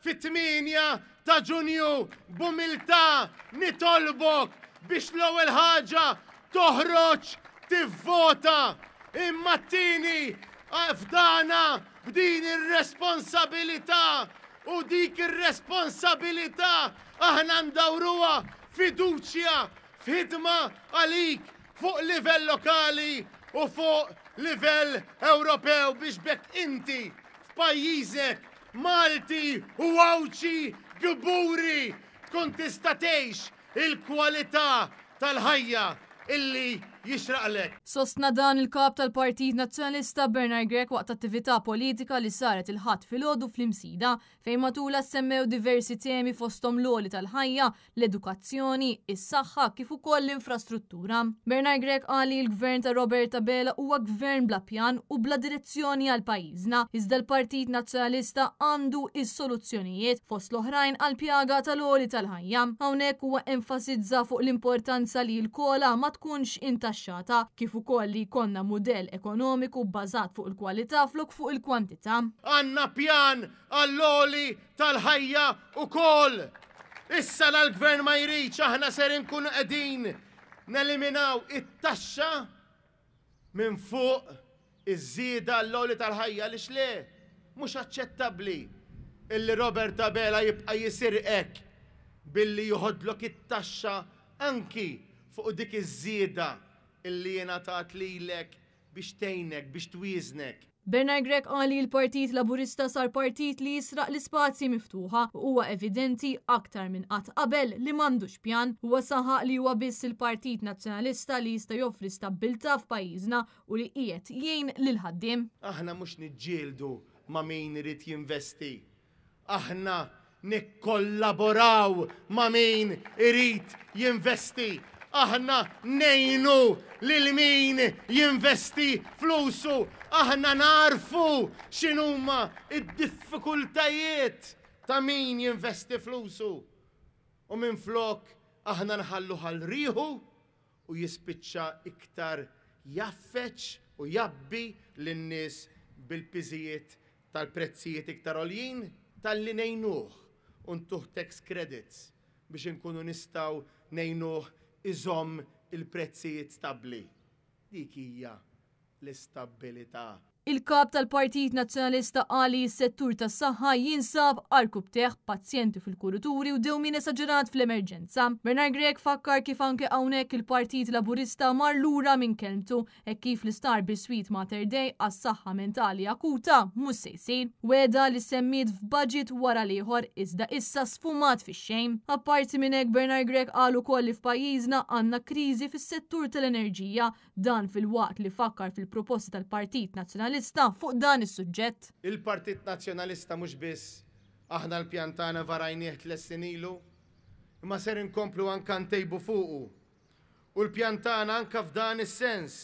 Fit-8 ta' Ġunju b'umiltà nitolbok biex l-ewwel ħaġa toħroġ tivvota imma t-tieni fdana b'din ir-responsabilità u dik ir-responsabilità aħna ndawruha fiduċja f'ħidma għalik fuq livell lokali u fuq livell Ewropew biex b'hekk inti f'pajjiżek Malti u Għawdxi kburi tkun tista' tgħix il-kwalità tal-ħajja illi jixraqlek. Sostna dan il-Kap tal-Partit Nazzjonalista Bernard Grech waqt attività politika li saret il-Ħadd filgħodu fl-Imsida, fejn matulha ssemmew diversi temi fosthom l-għoli tal-ħajja, l-edukazzjoni, is-saħħa kif ukoll l-infrastruttura. Bernard Grech qal li l-Gvern ta' Robert Abela huwa gvern bla pjan u bla direzzjoni għal pajjiżna, iżda l-Partit Nazzjonalista għandu s-soluzzjonijiet, fost l-oħrajn għall-pjaga tal-għoli tal-ħajja. Hawnhekk huwa enfasizza fuq l-importanza li l-COLA ma tkunx intaxxata, kif ukoll li jkollna mudell ekonomiku bbażat fuq il-kwalità flok fuq il-kwantità. Għandna pjan għall-għoli tal-ħajja ukoll. Issa la l-Gvern ma jridx aħna ser inkunu qegħdin neliminaw it-taxxa minn fuq iż-żieda għall-għoli tal-ħajja għaliex le, mhux aċċettabbli illi Robert Abela jibqa' jisirqek billi joħodlok it-taxxa anki fuq dik iż-żieda illi ingħatat lilek biex tgħinek, biex twieżnek. Bernard Grech qal li l-Partit Laburista sar partit li jisraq l-ispazji miftuħa u huwa evidenti aktar minn qatt qabel li m'għandux pjan. Huwa saħaq li huwa biss il-Partit Nazzjonalista li jista' joffri stabbiltà f'pajjiżna u li qiegħed jgħin lill-ħaddiem. Aħna mhux niġġieldu ma' min irid jinvesti. Aħna nikkollaboraw ma' min irid jinvesti. Aħna ngħinu lil min jinvesti flusu. Aħna nagħrfu x'inhuma d-diffikultajiet ta' min jinvesti flusu. U minflok aħna nħalluh għal riħu u jispiċċa iktar jgħaffeġ u jgħabbi lin-nies bil-piżijiet tal-prezzijiet iktar għoljin talli ngħinuh u ntuh tax credits biex inkunu nistgħu ngħinuh iżomm il-prezzijiet stabbli. Dik hija l-istabbilità. Il-Kap tal-Partit Nazzjonalista qal li s-settur tas-saħħa jinsab għarkupptejh b'pazjenti fil-kuruturi u dewmien esaġerat fl-emerġenza. Bernard Grech fakkar kif anke hawnhekk il-Partit Laburista mar lura minn kelmtu hekk kif l-isptar biswit Mater Dei għas-saħħa mentali akuta mhux se jsir. Wegħda li ssemmiet f'budget wara l-ieħor iżda issa sfumat fix-xejn. Apparti minn hekk Bernard Grech qal ukoll li f'pajjiżna għandna kriżi fis-settur tal-enerġija. Dan filwaqt li fakkar fil-proposti tal-Partit Nazzjonalista fuq dan is-suġġett. Il-Partit Nazzjonalista mhux biss aħna l-pjan tagħna varajnieh tlett snin ilu, imma ser inkomplu anke ntejbu fuqu. U l-pjan tagħna anke f'dan is-sens.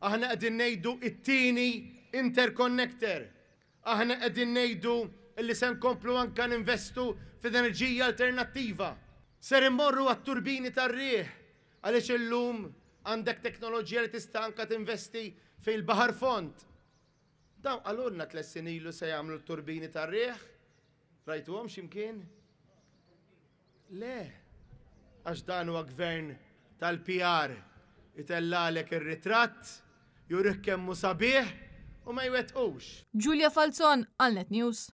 Aħna qegħdin ngħidu t-tieni interconnector. Aħna qegħdin ngħidu li se nkomplu anke ninvestu fl-enerġija alternattiva. Ser immorru għat-turbini tar-riħ għaliex illum għandek teknoloġija li tista' anke tinvesti fil-baħar fond. Dawn qalulna tlett snin ilu se jagħmlu t-turbini tar-riħ. Rajtuhom xi mkien? Le, għax dan huwa gvern tal-PR, itellagħlek ir-ritratt, jurih kemm hu sabiħ u ma jwettqux. Julia Falzon għal Net News.